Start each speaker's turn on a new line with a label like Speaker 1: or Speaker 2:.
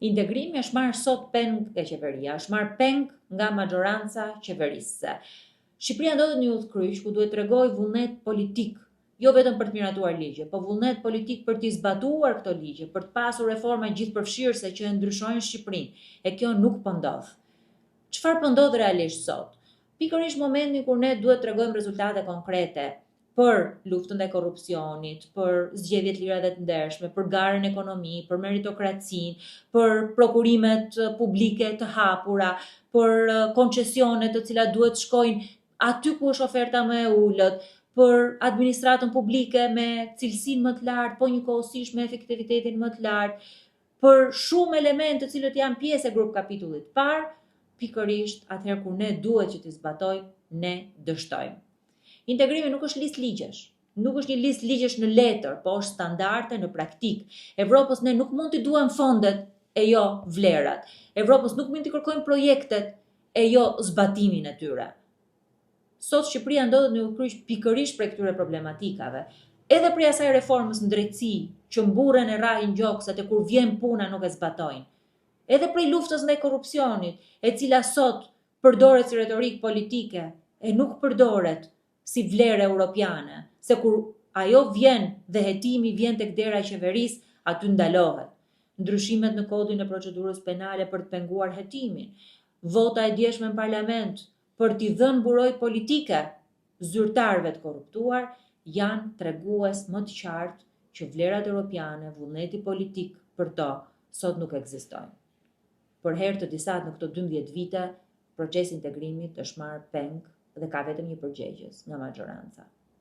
Speaker 1: Integrimi është marrë sot peng nga qeveria, është marrë peng nga maxhoranca qeverisëse. Shqipëria ndodhet në një udhëkryq ku duhet të tregojë vullnet politik, jo vetëm për të miratuar ligje, po vullnet politik për t'i zbatuar këto ligje, për të pasur reforma gjithëpërfshirëse që e ndryshojnë Shqipërinë, e kjo nuk po ndodh. Çfarë po ndodh realisht sot? Pikërisht momentin kur ne duhet të tregojmë rezultate konkrete për luftën ndaj korrupsionit, për zgjedhje të lira dhe të ndershme, për garën në ekonomi, për meritokracinë, për prokurimet publike të hapura, për koncesionet të cilat duhet të shkojnë aty ku është oferta më e ulët, për administratën publike me cilësinë më të lartë, po njëkohësisht me efektivitetin më të lartë, për shumë elementë të cilët janë pjesë e grup kapitullit të parë, pikërisht atëherë kur ne duhet që t'i zbatojmë, ne dështojmë. Integrimi nuk është listë ligjesh, nuk është një listë ligjesh në letër, po është standarde në praktikë. Evropës ne nuk mund t'i duam fondet e jo vlerat. Evropës nuk mund t'i kërkojmë projektet e jo zbatimin e tyre. Sot Shqipëria ndodhet në udhëkryq pikërisht prej këtyre problematikave. Edhe prej asaj reformës në drejtësi që mburren e rrahin gjokset e kur vjen puna nuk e zbatojnë. Edhe prej luftës ndaj korrupsionit, e cila sot përdoret si retorikë politike e nuk përdoret si vlerë europiane, se kur ajo vjen dhe hetimi vjen tek dera e qeverisë, aty ndalohet. Ndryshimet në kodin e procedurës penale për të penguar hetimin, vota e djeshme në parlament për t'i dhënë mburojë politike zyrtarëve të korruptuar, janë tregues më të qartë që vlerat europiane, vullneti politik për to, sot nuk ekzistojnë. Për herë të disatë në këto 12 vite, procesi i integrimit është marrë peng dhe ka vetëm një përgjegjës nga maxhoranca.